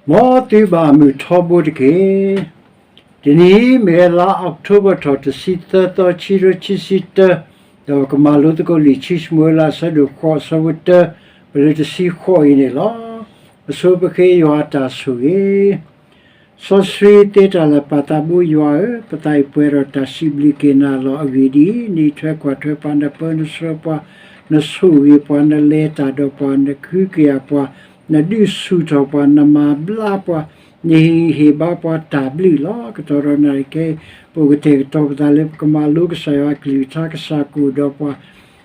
မ်သုဘၣ်မုာ်ထီဘိတက့ၢ်. တနံၤအံၤမ့ၢ်ဝဲလါအီးကထိဘၢၣ်ထီၣ်တဆံသၢသီ ခံကထိခံဆံတၢ, ဒီးပကမၤလိသကိးလံာ်ခံၡမူၤအ့လးအဆၢဒိၣ်ဃိး အဆၢဖိတၢ ပလၢတဆံဃိးအံၤန့ၣ်လီၤ. အဆိပဃ့ယွၤအတၢ်ဆိၣ်ဂ့ၤ စီဆှံသ့တၢ်လၢာ် ပၢ်သးဘိယွၤဧၢ, ပသးအံၤပှဲၤဒီးတၢ်စံးဘျုးက့ၤနၤလီၤ. အဂ့ၢ်ဒ်အံၤ, နအံးထွဲကွၢ်ထွဲပှၤ, နပၢနဆှၢပှၤ, နဆိၣ်ဂ့ၤပှၤ, နလဲၤတၢ်ဒီးပှၤ, နကဟုကယာ်ပှၤ, နဒုးဆူၣ်ထီၣ်ပှၤ, နမၤဘျါပှၤ, နဟ့ၣ်ဂံၢ်ဟ့ၣ်ဘါပှၤတၢ်ဘျုးလီၤ. ကတီၢ်ဒီးနၣ်ရံၣ်ခဲအံၤ ပအိၣ်ကတဲာ်ကတီၤပသးလၢပကမၤလိကစၢ်ယွၤအကလုၢ်ကထါ, ကစၢ်ကအိၣ်ဒီးပှၤ,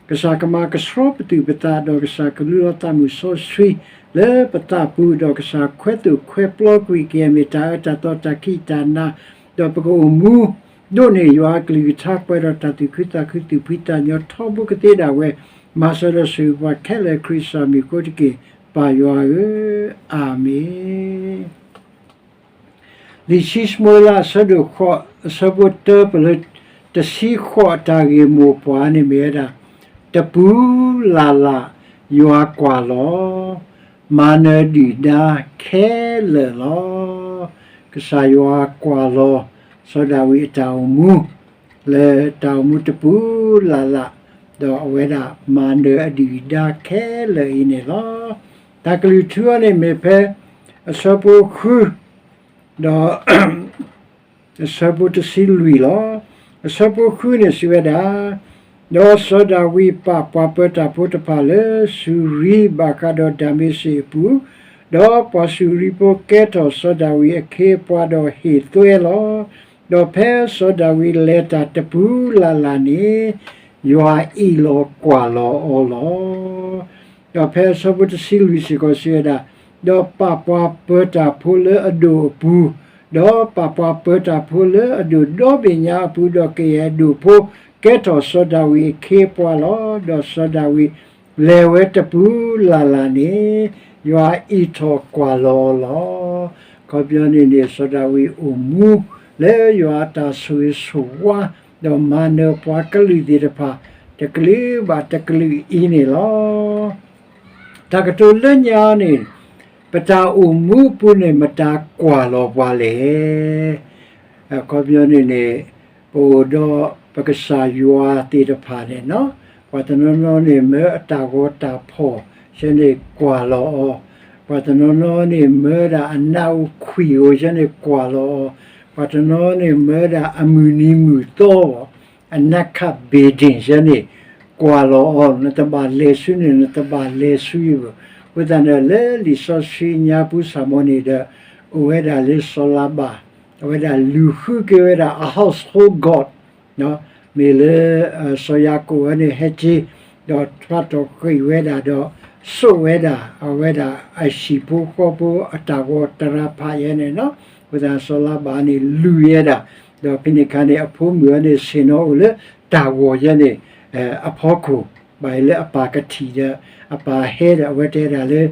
ကစၢ်ကမၤကဆှီပသူၣ်ပသး, ဒီးကစၢ်ကလူလီၤသးမုၢ်စီဆှံလၢပသးပူၤ, ဒီးကစၢ်ခွဲးသိၣ်ခွဲးပျီကွံာ်က့ၤ မ့ၢ်တၢ်အၢတၢ်သီ တၢ်ခံးတၢ်နၤ, ဒီးပကအိၣ်မူ ဒိးန့ၢ်ယွၤအကလုၢ်ကထါ ပှဲၤဒီးတၢ်သူၣ်ခုသးခု သူၣ်ဖှံသးညီထီဘိကသ့ဒၣ်ဝဲ, မၤစၢၤဒီးဆိၣ်ဂ့ၤပှၤခဲလၢာ် ခရံာ်ကစၢ်မံၤအဃိတက့ၢ်, ပၢ်ယွၤဧၢ, အၤမ့ၣ်. လံာ်ခံၡမူၤအ့လးအဆၢဒိၣ်ဃိး အဆၢဖိတၢ ပလၢတဆံဃိး အတၢ်ဂ့ၢ်မိၢ်ပှၢ်န့ၣ်မ့ၢ်ဝဲဒၣ်, တပူၤလၢ်လၢ်ယွၤကွၢ်လီၤ, မၤနၢၤဒုၣ်ဒါခဲလၢာ်လီၤ. ကစၢ်ယွၤကွၢ်လီၤ စီၤဒၤဝံးအတၢ်အိၣ်မူ လၢတၢ်အိၣ်မူတပူၤလၢ်လၢ်, ဒီးအဝဲဒၣ်မၤနၢၤအဒုၣ်အဒါခဲလၢာ်အံၤန့ၣ်လီၤ. တၢ်ကလုၢ်ထူအံၤန့ၣ်မ့ၢ်ဖဲ အဆၢဖိဃု ဒီး အဆၢဖိတဆံလွံၢ်လီၤ. အဆၢဖိဃုန့ၣ်စံးဝဲဒၣ်, ဒီးစီၤဒၤဝံးပာ်ပှၤပၢတၢ်ဖိတဖၣ်လၢစူၤရံ ဘၣ်ဃးဒီးဒၤမ့းစ့းအပူၤ, ဒီးပှၤစူၤရံဖိကဲထီၣ်စီၤဒၤဝံးအခ့အပှၤဒီးဟ့ၣ်သွဲလီၤ. ဒီးဖဲစီၤဒၤဝံးလဲၤတၢ်တပူၤလၢ်လၢ်န့ၣ်, ယွၤအ့ၣ်လိာ်ကွၢ်လီၤအီၤလီၤ. ဒီးဖဲအဆၢဖိတဆံလွံၢ်စ့ၢ်ကီးစံးဝဲဒၣ်, ဒီးပာ်ပှၤပၢတၢ်ဖိလၢအဒိၣ်အပူၤ, ဒီးပာ်ပှၤပၢတၢ်ဖိလၢအဒိၣ်ဒီဘ့ၣ်ညါအပူၤ, ဒီးကယဲၢ်အဒိၣ်ဖိကဲထီၣ်စီၤဒၤဝံးအခ့အပှၤလီၤ. ဒီးစီၤဒၤဝံးလဲၤဝဲတပူၤလၢ်လၢ်န့ၣ်, ယွၤအ့ၣ်ထီၣ်ကွၢ်လီၤအီၤလီၤ. အခီပညီန့ၣ်န့ၣ် စီၤဒၤဝံးအိၣ်မူလၢယွၤအတၢ်ဆိၣ်ဂ့ၤဆိၣ်ဝါ, ဒီးမၤနၢၤပှၤကလုာ်သ့ၣ်တဖၣ် တကလုာ်ဘၣ်တကလုာ်အံၤန့ၣ်လီၤ. တၢ်ကတိၤလၢညါန့ၣ်, ပတၢ်အိၣ်မူအပူၤန့ၣ် မတၤကွၢ်လီၤပှၤလဲၣ်. အခီပညီန့ၣ်န့ၣ်, ပအိၣ်ဒီးပကစၢ်ယွၤသ့ၣ်တဖၣ်န့ၣ်, ပှၤတနီၤနီၤန့ၣ်မၢအတၢ်ဂီၤတၢ်ဖီၣ်, ယဲန့ၣ်ကွၢ်လီၤအီၤ, ပှၤတနီၤနီၤန့ၣ်မၢဒၣ်အနးအိၣ်ခွံၣ်အိၣ်, ယဲန့ၣ်ကွၢ်လီၤအီၤ, ပှၤတနီၤနီၤန့ၣ်မၢဒၣ်အမုၢ်နံၤမုၢ်သီအီၤ, အနးခးဘ့ၣ်ဒ့ၣ် ယဲန့ၣ် ကွၢ်လီၤအီၤ, နတဘၣ်လဲၤဆူန့ၣ် နတဘၣ်လဲၤဆူအံၤဘၣ်. အဃိသတးန့ၣ်လၢလံာ်စီဆှံညါပူၤစ့ၢ်ကီးန့ၣ်ဒီး, အိၣ်ဝဲဒၣ်လၢစီၤလၤဘၣ်, အဝဲဒၣ်လူၤဃုက့ၤဝဲဒၣ်အ household god, မ့ၢ်လၢ စီၤယၤကိာ်ဝဲန့ၣ်ဟဲက့ၤ, ဒီးထွါထီၣ်ဃ့ၢ်ဝဲဒၣ်ဒီး, စိာ်ဝဲဒၣ်အဝဲဒၣ်အဟံၣ်ဖိဃီဖိအတၢ်ဂီၤတရၤဖးယဲန့ၣ်, အဃိသတးစီၤလၤဘၣ်န့ၣ်လူၤယဲဒၣ်, ဒီးဖဲန့ၣ်အခါန့ၣ် အဖိမုၣ်ဝဲန့ၣ်ဆ့ၣ်နီၤအိၣ်လၢတၢ်ဂီၤယဲန့ၣ် အဖီခိၣ်, ဘၣ်အံၤလၢအပၢ်ကထံၣ်ဒီး, အပၢ်ဟဲဒီး အဝဲတဲဒၣ်လၢ,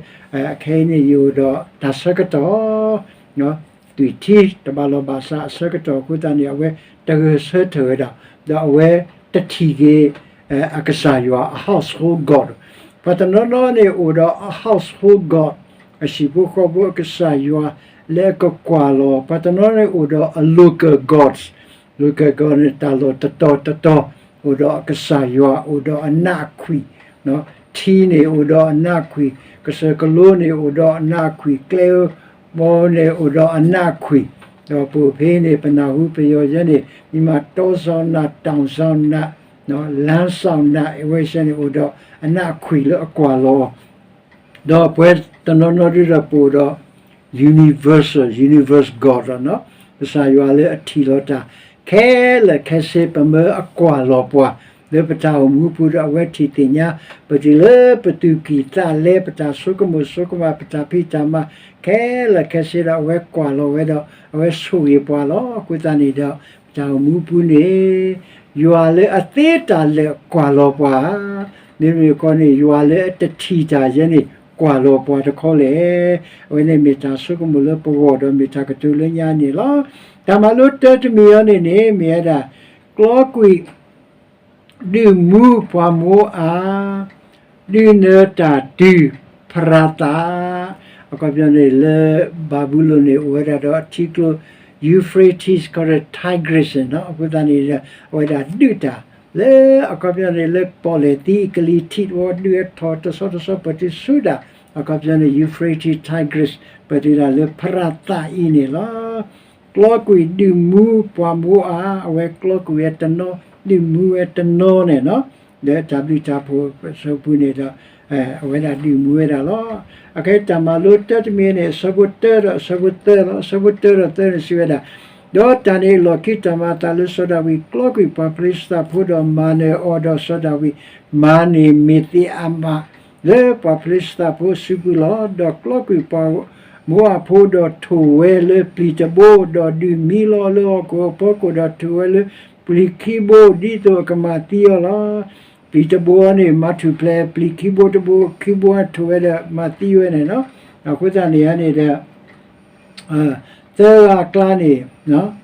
အခဲအံၤန့ၣ်ယအိၣ်ဒီးတၢ်ဆၢကတီၢ် သွံၣ်ထံတဘၣ်လီၢ်ဘၣ်စးအဆၢကတီၢ်အဃိသတးန့ၣ် အဝဲတဂဲၤဆၢထၢၣ်ဝဲဒၣ်, ဒီးအဝဲတထံၣ်က့ၤအကစၢ်ယွၤအ household god. ပှၤတနီၤနီၤန့ၣ်အိၣ်ဒီးအ household god, အဟံၣ်ဖိဃီဖိအကစၢ်ယွၤလၢအကကွၢ်လီၤ, ပှၤတနီၤန့ၣ်အိၣ်ဒီးအ local gods, local god န့ၣ် တၢ်လီၢ်တတီၤတတီၤ, အိၣ်ဒီးအကစၢ်ယွၤ အိၣ်ဒီးအနးအခွံၣ်, ထံန့ၣ်အိၣ်ဒီးအနးအခွံၣ်, ကစၢၢ်ကလိန့ၣ်အိၣ်ဒီးအနးအခွံၣ်, ကျဲဘီန့ၣ်အိၣ်ဒီးအနးအခွံၣ်, ဒီးပအိၣ်ဖဲန့ၣ် ပနၢ်ဟူပယီၤယဲန့ၣ် မ့ၢ်မးတီစီနး, တီစီနး, လါစီနး, အဝဲစဲန့ၣ် အိၣ်ဒီးအနးအခွံၣ်လၢအကွၢ်လီၤ ဒီးပဝဲတနီၤနီၤဒုဒီးပအိၣ်ဒီး universal, universe god, ကစၢ်ယွၤလၢအထံၣ်လီၤတၢ်ခဲလၢာ်ခဲဆ့ ပမၢအကွၢ်လီၤပှၤ, လၢပတၢ်အိၣ်မူပူၤဒီးအဝဲထံၣ်သ့ၣ်ညါပတုၤလၢပသူၣ်ကံၢ်သးလဲ ပတၢ်ဆိကမိၣ်ဆိကမး ပတၢ်ဖံးတၢ်မၤ ခဲလၢာ်ခဲဆ့ဒီးအဝဲကွၢ်လီၤဝဲဒီး အဝဲဆိၣ်ဂ့ၤပှၤလီၤ. အဃိသတးန့ၣ်ဒီး ပတၢ်အိၣ်မူပူၤန့ၣ် ယွၤလၢအသ့တၢ်လၢာ်ကွၢ်လီၤပှၤ, မ့မ့ၢ်ကီးန့ၣ် ယွၤလၢအတထံၣ်တၢ်ယဲန့ၣ် ကွၢ်လီၤပှၤတခီလဲၣ်. အဝဲန့ၣ်မ့ၢ်တၢ်ဆိကမိၣ်လၢပဂီၢ်ဒီးမ့ၢ်တၢ်ကတိၤလၢညါန့ၣ်လီၤ. တၢ်မၤလိတၢတမံၤအံၤန့ၣ်န့ၣ် မ့ၢ်ဝဲဒၣ် ကျီကွံာ် ဒုးမူပှၤမိအၤ, ဒုးနၢၤတၢ်တုၤဖရၤသး, အခီပညီန့ၣ်လၢ ဘၤဘူလိၣ်န့ၣ် အိၣ်ဝဲဒၣ်ဒီးထံကျိ Euphrates ခီဒီး Tigris န့ၣ်လီၤ. အဃိသတးန့ၣ်ဒီး အဝဲဒၣ်ဒုးတၢ် လၢအခီပညီန့ၣ် လၢပီၣ်လဲၣ်သံအကလံၤထံးဝဲ ဒုးထီၣ်တဆီတဆီ ပတုၤဆူဒၣ် အခီပညီန့ၣ် Euphrates Tigris ပတုၤဒၣ်လၢဖရၤသးအံၤန့ၣ်လီၤ. ကျီကွံာ်ဒုးမူပှၤမိအၤ အဝဲကျီကွံာ်ဝဲတနီၤ ဒုးမူဝဲတနီၤန့ၣ်လီၤ. လၢတၢ်ဘျုးတၢ်ဖှိၣ်အဆၢပူၤန့ၣ်ဒီး အဝဲဒၣ်ဒုးမူဝဲဒၣ်လီၤ. အခဲတၢ်မၤလိတၢတမံၤန့ၣ် အဆၢဖိတၢဒီးအဆၢဖိသၢလီၤ. အဆၢဖိတၢဒီးသၢန့ၣ်စံးဝဲဒၣ်, ဒီးတၢ်န့ၣ်အလီၢ်ခံ တၢ်မၤအသးလၢစီၤဒၤဝံးကျီကွံာ်ပှၤဖလ့ၡသးဖိဒီးမၤနၢၤအီၤ, ဒီးစီၤဒၤဝံးမၤန့ၢ်မ့ၢ်သ့အါမး လၢပှၤဖလ့ၡသးဖိအစုပူၤလီၤ. ဒီးကျီကွံာ်ပှၤမိအၤဖိဒီးထိၣ်ဝဲလၢပျံၤတဘိ, ဒီးဒုးမံလီၤလၢဟီၣ်ခိၣ်အဖီခိၣ်, ဒီးထိၣ်ဝဲလၢပျံၤခံဘိ ဒ်သိးအကမၤသံအီၤလီၤ. ပျံၤတဘိန့ၣ် မၤထူၣ်ဖျဲးပျံၤခံဘိတဘိ, ခံဘိထိၣ်ဝဲဒီးမၤသံဝဲန့ၣ်လီၤ. အဃိသတးန့ၣ်န့ၣ်ဒီး သၢဂၤအကျါန့ၣ်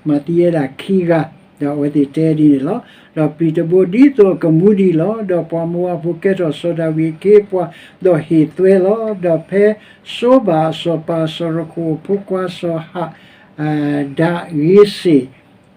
မၤသံဝဲဒၣ်ခံဂၤ, ဒီးအဝဲသ့ၣ်တဲဒ်န့ၣ်လီၤ. ဒီးပျံၤတဘိဒ်သိးအကမူဒံးလီၤ. ဒီးပှၤမိအၤဖိကဲထီၣ်စီၤဒၤဝံးအခ့အပှၤ, ဒီးဟ့ၣ်သွဲလီၤ. ဒီးဖဲစီၤဘၣ်အစီၤပၤ စီၤရဃိၣ်အဖိခွါစီၤဟး ဒၤဂ့ၤစ့ၣ်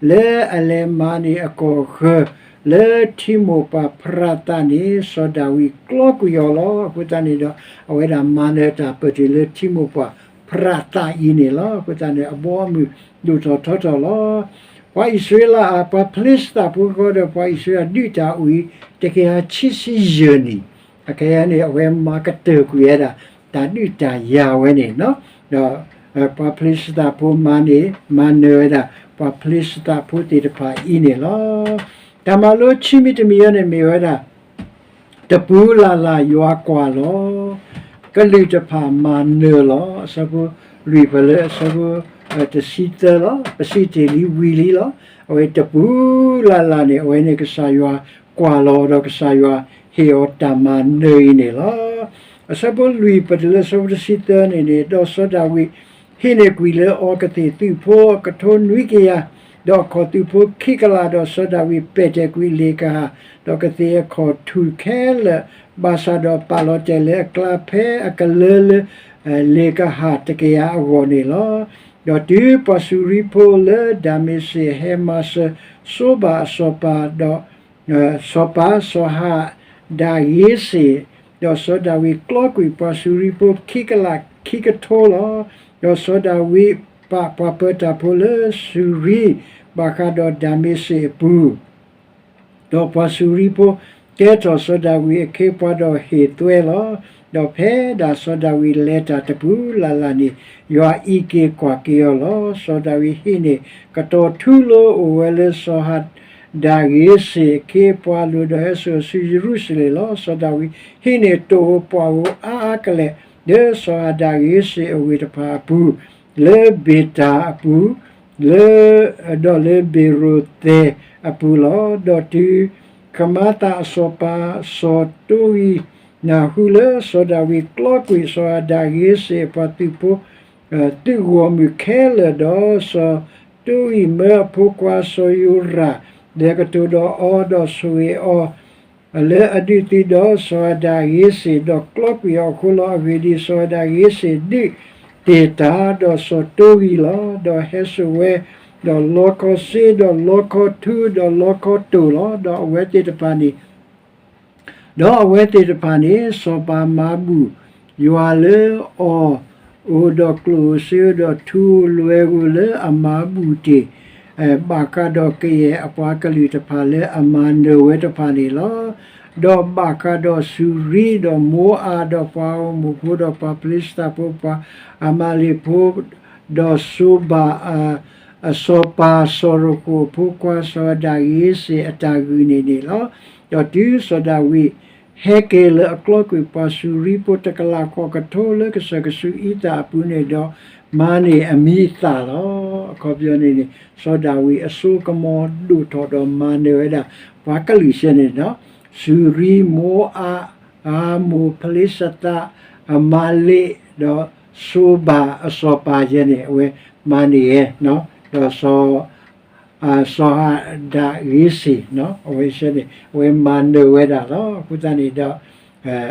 လၢအလဲၤမၤန့ၢ်အကီၢ်ဃၢၤ လၢထံမိၢ်ပှၢ်ဖရၤသးန့ၣ် စီၤဒၤဝံးကျီကွံာ်အီၤလီၤ. အဃိသတးန့ၣ်ဒီး အဝဲဒၣ်မၤနၢၤတၢ်ပၢၢ်တုၤလၢထံမိၢ်ပှၢ်ဖရၤသးအံၤန့ၣ်လီၤ. အဃိသတးန့ၣ် အဘီအမုၢ်ဒိၣ်ထီၣ်ထီထီၣ်လီၤ. ပှၤအံၣ်စရ့လးအါ ပှၤဖလ့ၡသးဖိဃီဒီးပှၤအံၣ်စရ့လးဒုးတၢ်အိၣ်အံၤ တကယၤခံဆံယဲၢ်နံၣ်, အခဲအံၤန့ၣ် အဝဲမၤကတၢၢ်ကွံာ်ဝဲဒၣ် တၢ်ဒုးတၢ်ယၤဝဲန့ၣ်လီၤ. ဒီးပှၤဖလ့ၡသးဖိမၤန့ၢ် မၤနၢၤဝဲဒၣ် ပှၤဖလ့ၡသးဖိသ့ၣ်တဖၣ်အံၤန့ၣ်လီၤ. တၢ်မၤလိခံမံၤတမံၤအံၤန့ၣ်မ့ၢ်ဝဲဒၣ် တပူၤလၢ်လၢ်ယွၤကွၢ်လီၤ, ကလုာ်တဖၣ်မၤနၢၤလီၤ. အဆၢဖိလွံၢ်ဖဲလၢအဆၢဖိတဆံသၢလီၤ. ပစံးတ့ၢ်လံဝံၤလံလီၤ. အဝဲတပူၤလၢ်လၢ်န့ၣ် အဝဲန့ၣ်ကစၢ်ယွၤကွၢ်လီၤ ဒီးကစၢ်ယွၤဟ့ၣ်အီၤတၢ်မၤနၢၤအံၤန့ၣ်လီၤ. အဆၢဖိလွံၢ်ပတုၤလၢအဆၢဖိတဆံသၢန့ၣ်န့ၣ်, ဒီးစီၤဒၤဝံးဟံးန့ၢ်ကွံာ်လၢအီၤကသ့ၣ်သုးဖိအကထိနွံကယၤ, ဒီးအခီၣ်သုးဖိခံကလး, ဒီးစီၤဒၤဝံးပဲာ်တဲာ်ကွံာ်လ့ၣ်ကဟၣ်, ဒီးကသ့ၣ်အခီၣ်ထူၣ်ခဲလၢာ်, ဘၣ်ဆၣ်ဒီးပာ်လီၤတဲာ်လၢအကျါဖဲအကလၢလၢ လ့ၣ်ကဟၣ်တကယၤအဂီၢ်န့ၣ်လီၤ. ဒီးတုၤပှၤစူၤရံဖိလၢဒၤမ့းစ့းဟဲမၤစၢၤစီၤဘၣ်အစီၤပၤ ဒီး စီၤပၤစီၤဟးဒၤဂ့ၤစ့ၣ်, ဒီးစီၤဒၤဝံးကျီကွံာ်ပှၤစူၤရံဖိခံကလးခံကထိလီၤ. ဒီးစီၤဒၤဝံးပာ်ပှၤပၢတၢ်ဖိလၢစူၤရံ ဘၣ်ဃးဒီးဒၤမ့းစ့းအပူၤ ဒီးပှၤစူၤရံဖိကဲထီၣ်စီၤဒၤဝံးအခ့အပှၤဒီးဟ့ၣ်သွဲလီၤ. ဒီးဖဲဒၣ်စီၤဒၤဝံးလဲၤတၢ်တပူၤလၢ်လၢ်န့ၣ် ယွၤအံးက့ၤကွၢ်က့ၤအီၤလီၤ. စီၤဒၤဝံးဟံးန့ၢ်ကတီၤထူလိၤအိၣ်ဝဲလၢစီၤဟးဒၤဂ့ၤစ့ၣ်အခ့အပှၤအလိၤ, ဒီးဟဲစိာ်ဆူယရူၤၡလ့ၣ်လီၤ. စီၤဒၤဝံးဟံးန့ၢ်တိၢ်ဧိၤပှၢ်ဧိၤအါအါကလဲာ် လၢစီၤဟးဒၤဂ့ၤစ့ၣ်အဝ့ၢ်တဖၣ်အပူၤ, လၢဘ့ၤတၢ်အပူၤ, လၢ ဒီးလၢဘ့ၤရိၤသဲးအပူၤလီၤ. ဒီးတုၤကမၤသးအစီၤပၤစီၤတိဂံၤ နၢ်ဟူလၢစီၤဒၤဝံးကျီကွံာ်စီၤဟးဒၤဂ့ၤစ့ၣ်အပှၤသုးဖိ သုးဂီၢ်မုၢ်ခဲလၢာ်, ဒီးစီၤတိဂံၤမၢအဖိခွါစီၤယိၤရး လဲၤကတိၤဒီးအီၤ, ဒီးဆိၣ်ဂ့ၤအီၤ လၢအဒုးသုးဒီးစီၤဟးဒၤဂ့ၤစ့ၣ်, ဒီးကျီကွံာ်အီၤအဃိလီၤ. အဂ့ၢ်ဒ်အံၤ, စီၤဟးဒၤဂ့ၤစ့ၣ်ဒုးတ့ၢ်တၢ်ဒီးစီၤတိဂံၤလီၤ. ဒီးဟဲစိာ်ဝဲ, ဒီးလီခီစ့, ဒီးလီခီထူ, ဒီးလီခီတိၢ်လီၤ. ဒီးအဝဲသ့ၣ်တဖၣ်န့ၣ် ဒီးအဝဲသ့ၣ်တဖၣ်န့ၣ် စီၤပၤမၤဘူၣ်ယွၤလၢအီၤ အိၣ်ဒီးကျိၣ်ဧိၤစ့ဧိၤဒီးထူဧိၤလွဲဧိၤလၢအမၤဘူၣ်တ့ၢ် ဘၣ်ဃးဒီးကယဲၢ်အပှၤကလုာ်တဖၣ်လၢအမၤနၢၤဝဲတဖၣ်န့ၣ်လီၤ. ဒီးဘၣ်ဃးဒီးစူၤရံ, ဒီးမိအၤ, ဒီးပှၤအံၣ်မိၣ်ဖိ, ဒီးပှၤဖလ့ၡသးဖိ, ပှၤအၤမၤလ့းဖိ, ဒီးစီၤဘၣ် အစီၤပၤစီၤရဃိၣ်အဖိခွါစီၤဒၤဂ့ၤစ့ၣ်အတၢ်ဂုာ်န့ၣ်န့ၣ်လီၤ. ဒီးတုၤစီၤဒၤဝံးဟဲက့ၤလၢအကျီကွံာ်ပှၤစူၤရံဖိတကလးဃိးကထိ လၢကစၢၢ်ကဆူးအံသၣ်အပူၤန့ၣ်ဒီး မၤန့ၢ်အမံၤအသၣ်လီၤ. အခီပညီန့ၣ်န့ၣ် စီၤဒၤဝံးအစိကမီၤဒိၣ်ထီၣ်ဒီးမၤနၢၤဝဲဒၣ် ပှၤကလုာ်စဲန့ၣ်ဒီး စူၤရံ, မိအၤ, အၤမိၣ်, ဖလ့ၡသး, အၤမၤလ့း, ဒီးစီၤဘၣ်အစီၤပၤယဲန့ၣ် အဝဲမၤန့ၢ်ယဲ, ဒီးစီၤ စီၤဟးဒၤဂ့ၤစ့ၣ် အဝဲန့ၣ် အဝဲမၤနၢၤဝဲဒၣ်လီၤ. အဃိသတးန့ၣ်ဒီး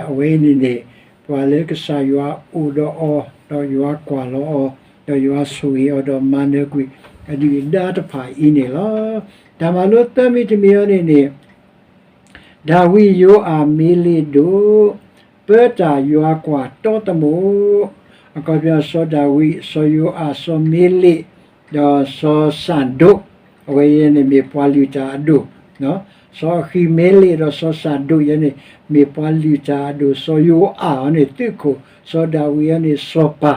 အဝဲန့ၣ်န့ၣ် ပှၤလၢကစၢ်ယွၤအိၣ်ဒီးအီၤ, ဒီးယွၤကွၢ်လီၤအီၤ, ဒီးယွၤဆိၣ်ဂ့ၤအီၤဒီးမၤနၢၤကွံာ်အဒုၣ်အဒါတဖၣ်အံၤန့ၣ်လီၤ. တၢ်မၤလိသၢမံၤတမံၤအံၤန့ၣ်န့ၣ် ဒၤဝံးယိၤအၤမ့လ့းဒိၣ်, ပၢတၢ်ယွၤကွၢ်တီသမိး, အခီပညီစီၤဒၤဝံး, စီၤယိၤအၤ, စီၤမ့လ့း, ဒီးစီၤစၣ်ဒိး, အဝဲယဲန့ၣ်မ့ၢ်ပှၤလုၢ်တၢ်အဒိၣ်, စီၤအဃံမ့လ့းဒီးစီၤစၣ်ဒိးယဲန့ၣ် မ့ၢ်ပှၤလုၢ်တၢ်အဒိၣ်, စီၤယိၤအၤအီၤန့ၣ်သုးခိၣ်, စီၤဒၤဝံးအီၤန့ၣ်စီၤပၤ,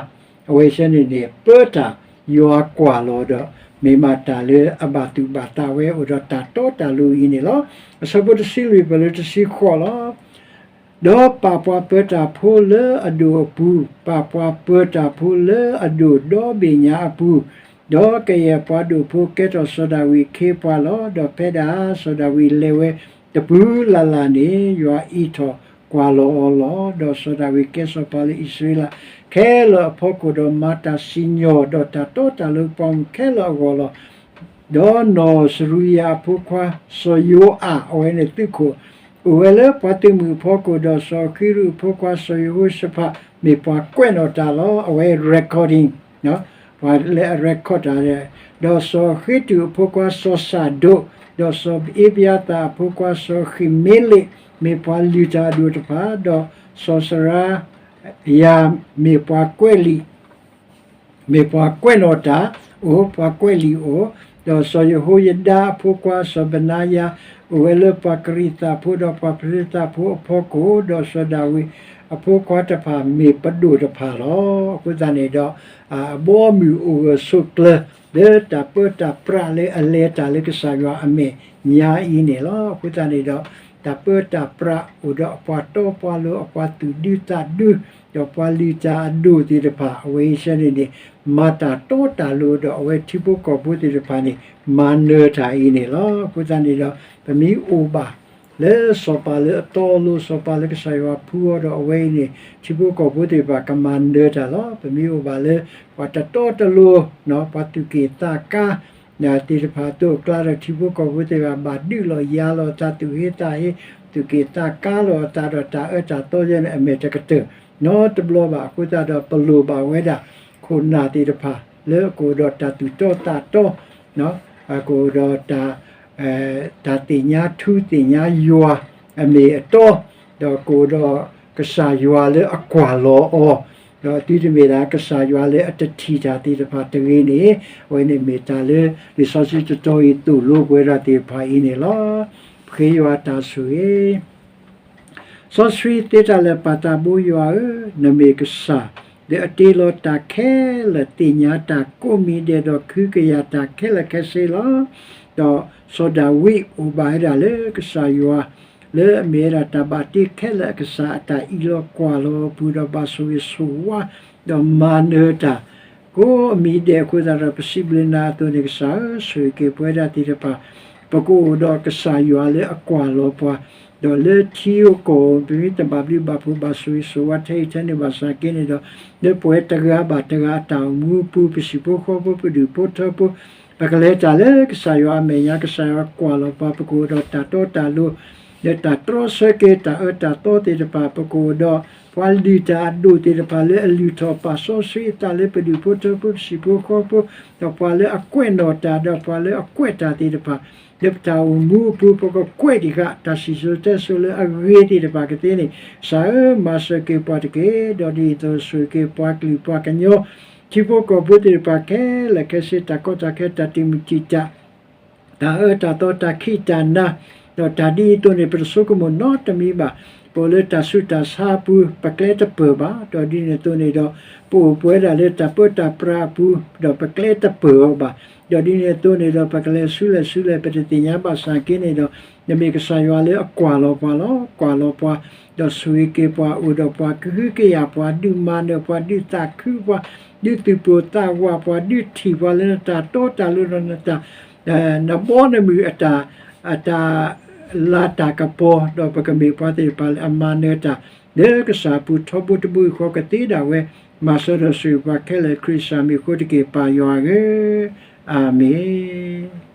အဝဲသ့ၣ်န့ၣ်န့ၣ် ပၢတၢ်ယွၤကွၢ်လီၤဒီး မ့ၢ်မးတၢ်လၢအဘၣ်သူၣ်ဘၣ်သးဝဲအိၣ်ဒီးတၢ်တီတၢ်လိၤအံၤန့ၣ်လီၤ. အဆၢဖိတဆံလွံၢ်ပၢၢ်လၢတဆံဃိးလီၤ. ဒီးပာ်ပှၤပၢတၢ်ဖိလၢအဒိၣ်အပူၤ, ပာ်ပှၤပၢတၢ်ဖိလၢအဒိၣ်ဒီဘ့ၣ်ညါအပူၤ, ဒီးကယဲၢ်ပှၤဒိၣ်ဖိကဲထီၣ်စီၤဒၤဝံးအခ့အပှၤလီၤ. ဒီးဖဲဒၣ်စီၤဒၤဝံးလဲၤဝဲတပူၤလၢ်လၢ်န့ၣ် ယွၤအံးထီၣ်ကွၢ်လီၤအီၤလီၤ. ဒီးစီၤဒၤဝံးကဲစီၤပၤလၢအံၣ်စရ့လးခဲလၢာ်အဖီခိၣ်, ဒီးမၤတၢ်စံၣ်ညီၣ်ဒီးတၢ်တီတၢ်လိၤပှၤမုၣ်ခဲလၢာ်အဂီၢ်လီၤ. ဒီးနီၢ်စရူယၤအဖိခွါစီၤယိၤအၤ အဝဲန့ၣ်သုးခိၣ်, အိၣ်ဝဲလၢပှၤသုးမုၢ်အဖီခိၣ်, ဒီးစီၤဃံရူၢ်အဖိခွါစီၤယဟိၤၡဖး မ့ၢ်ပှၤကွဲးနီၣ်တၢ်လီၤ. အဝဲ recording ပှၤလၢအ record တၢ်, ဒီးစီၤဃ့တုၢ်အဖိခွါစီၤစၣ်ဒိး, ဒီးစီၤအ့ဘယၤသၣ်အဖိခွါစီၤဃံမ့လ့း မ့ၢ်ပှၤလုၢ်တၢ်အဒိၣ်တဖၣ်, ဒီးစီၤစရၤယၤ မ့ၢ်ပှၤကွဲးလံာ် မ့ၢ်ပှၤကွဲးနီၣ်တၢ်အိၣ်, ပှၤကွဲးလံာ်အိၣ်, ဒီးစီၤယဟိယဒၤအဖိခွါစီၤဘနါယၤ အိၣ်ဝဲလၢပှၤကရံၣ်သးဖိဒီးပှၤဖလ့ၣ်သးဖိအဖီခိၣ်, ဒီးစီၤဒၤဝံးအဖိခွါတဖၣ်မ့ၢ်ပဒိၣ်တဖၣ်လီၤ. အဃိသတးန့ၣ်ဒီး အဘီအမုၢ်အိၣ်ဂၢၢ်ဆိးကျၢၤ လၢတၢ်ပၢတၢ်ပြးလၢအလဲၤတၢ်လၢကစၢ်ယွၤအမဲာ်ညါအံၤန့ၣ်လီၤ. အဃိသတးန့ၣ်ဒီး တၢ်ပၢတၢ်ပြးအိၣ်ဒီးအပှၤတီပှၤလိၤ အပှၤသူၣ်ဒူသးဒူ ဒီးပှၤလုၢ်တၢ်အဒိၣ်သ့ၣ်တဖၣ် အဝဲအံၤစဲန့ၣ်န့ၣ် မၤတၢ်တီတၢ်လိၤဒီးအဝဲထံဖိကီၢ်ဖိသ့ၣ်တဖၣ်န့ၣ် မၤနၢၤတၢ်အံၤန့ၣ်လီၤ. အဃိသတးန့ၣ်ဒီး ပမ့ၢ်အိၣ်ဘၣ်လၢစီၤပၤလၢအတီအလိၤ စီၤပၤလၢကစၢ်ယွၤဖှူအီၤဒီးအဝဲအံၤန့ၣ် ထံဖိကီၢ်ဖိသ့ၣ်တဖၣ်ကမၤနၢၤတၢ်လီၤ. ပမ့ၢ်အိၣ်ဘၣ်လၢ ပှၤတတီတလိၤ ပှၤသူၣ်က့ၣ်သးကါ သ့ၣ်တဖၣ်အသိးအကျါဒီး ထံဖိကီၢ်ဖိသ့ၣ်တဖၣ် ဘၣ်ဒုးလီၤယၤလီၤအသး သူၣ်ဟ့သးဟ့ သူၣ်က့ၣ်သးကါလီၤအသးဒီးတၢ်အၢတၢ်သီယဲန့ၣ် အမဲာ်တကတၢၢ်နီတဘျီဘၣ်. အဃိသတးဒီး ပလိၣ်ဘၣ်ဝဲဒၣ် ခိၣ်နၢ်သ့ၣ်တဖၣ် လၢအကအိၣ်ဒီးတၢ်သူၣ်တီသးတီ အကအိၣ်ဒီးတၢ် တၢ်သ့ၣ်ညါထူသ့ၣ်ညါယွၤအမ့ၢ်အတီ, ဒီးကအိၣ်ဒီးကစၢ်ယွၤလၢအကွၢ်လီၤအီၤ, ဒီးသုတမ့ၢ်ဒၣ်ကစၢ်ယွၤလၢအတထံၣ်တၢ်သ့ၣ်တဖၣ်တဂ့ၤန့ၣ်, အဝဲန့ၣ်မ့ၢ်တၢ်လၢလံာ်စီဆှံတတီၤအံၤသိၣ်လိပဝဲဒၣ်သ့ၣ်တဖၣ်အံၤန့ၣ်လီၤ. ပဃ့ယွၤတၢ်ဆိၣ်ဂ့ၤ စီဆှံသ့တၢ်လၢာ်ပၢ်သးဘိယွၤဧၢ, နမ့ၢ်ကစၢ်လၢအတ့လီၤတၢ်ခဲလၢာ် သ့ၣ်ညါတၢ်ကိးမံၤဒဲးဒီး ကဟုကယာ်တၢ်ခဲလၢာ်ခဲဆ့လီၤ. ဒီးစီၤဒၤဝံးအိၣ်ဘၣ်ဝဲဒၣ်လၢကစၢ်ယွၤ လၢအမ့ၢ်ဝဲဒၣ်တၢ်ဘၣ်တ့ခဲလၢာ်အကစၢ် အတၢ်အံးလီၤကွၢ်လီၤအပူၤ ဒီးဘၣ်ဆိၣ်ဂ့ၤဆိၣ်ဝါ ဒီးမၤနၢၤတၢ် ကိးမံၤဒဲးအဃိသတးဒီး ပစံးဘျုးနၤအသိးန့ၣ် ကစၢ်ဧၢ, ဆိၣ်ဂ့ၤက့ၤပဝဲဒၣ်သ့ၣ်တဖၣ် ပကအိၣ်ဒီးကစၢ်ယွၤလၢအကွၢ်လီၤပှၤ, ဒီးလၢထံဧိၤကီၢ်ဧိၤ ပမ့ၢ်တဘၣ်ဘျုးဘၣ်ဖှိၣ်ဘၣ်ဆိၣ်ဂ့ၤဆိၣ်ဝါထဲအံၤထဲန့ၣ်ဘၣ်ဆၣ်က့န့ၣ်ဒီး လၢပဝဲတဂၤဘၣ်တဂၤအတၢ်အိၣ်မူအပူၤ ပဟံၣ်ဖိဃီဖိ ပဒူၣ်ဖိထၢဖိ ပကလဲၤတၢ်လၢကစၢ်ယွၤအမဲာ်ညါ ကစၢ်ယွၤကွၢ်လီၤပှၤ ပကအိၣ်ဒီးတၢ်တီတၢ်လိၤ လၢတၢ်တြီဆၢက့ၤတၢ်အၢတၢ်သီသ့ၣ်တဖၣ် ပကအိၣ်ဒီး ပှၤလုၢ်တၢ်အဒိၣ်သ့ၣ်တဖၣ်လၢအလုၢ်ထီၣ်ပာ်စီဆှံအသးလၢပဒူၣ်ဖိထၢဖိ ပဟံၣ်ဖိဃီဖိ ဒီးပှၤလၢအကွဲးနီၣ်တၢ် ဒီးပှၤလၢအကွဲးတၢ်သ့ၣ်တဖၣ် လၢပတၢ်အိၣ်မူအပူၤ ပကကွဲးတံၢ်ဃာ် တၢ်စံၣ်စိၤတဲစိၤလၢအဂ့ၤသ့ၣ်တဖၣ်ကသ့န့ၣ် ကစၢ်ဧၢ မၤစၢၤက့ၤပှၤတက့ၢ်. ဒီးဒ်သိးဆိၣ်ဂ့ၤက့ၤပှၤကလုာ်ပှၤကညီ ထံဖိကီၢ်ဖိသ့ၣ်တဖၣ်ခဲလၢာ်ခဲဆ့ တၢ်ကီတၢ်ခဲ တၢ်တံာ်မုၢ်တံာ်တာ် တၢ်အၢတၢ်သီ တၢ်ခံးတၢ်နၤ ဒီးတၢ်ဒ်အံၤအသိးန့ၣ် ပတဆိကမိၣ်နီတမံၤဘၣ်. ပအိၣ်လၢတၢ်ဆူးတၢ်ဆါအပူၤ ပကျဲတပၢၢ်ဘၣ်. ဒီးဒ်န့ၣ်အသိးန့ၣ်ဒီး ပအိၣ်ပဝဲဒၣ်လၢတၢ်ပၢတၢ်ပြးအပူၤ ဒီးပကျဲတပၢၢ်အီၤဘၣ်. ဒီးဒ်န့ၣ်အသိးန့ၣ်ဒီး ပကလဲၤဆူလဲၣ်ဆူလဲၣ် ပတသ့ၣ်ညါဘၣ်ဆၣ်က့န့ၣ်ဒီး နမ့ၢ်ကစၢ်ယွၤလၢအကွၢ်လီၤပှၤလီၤ. ကွၢ်လီၤပှၤ ဒီးဆိၣ်ဂ့ၤက့ၤပှၤ အိၣ်ဒီးပှၤ ကဟုကယာ်ပှၤ ဒုးမၤနၢၤပှၤ ဒုးသးခုပှၤ ဒုးသူၣ်ပိၢ်သးဝးပှၤ ဒုးထံၣ်ပှၤလၢနတၢ်တီတၢ်လိၤဒီးနတၢ် နဘီနမုၢ်အတၢ် အတၢ်လၤတၢ်ကပီၤ ဒီးပကမ့ၢ်ပှၤသ့ၣ်တဖၣ်လၢအမၤနၢၤတၢ် လၢကစၢ်အပူၤထီဘိတဘိယူၢ်ဃီကသ့ဒၣ်ဝဲ မၤစၢၤဒီးဆိၣ်ဂ့ၤပှၤခဲလၢာ် ခရံာ်ကစၢ်မံၤအဃိတက့ၢ် ပၢ်ယွၤဧၢ, အၤမ့ၣ်.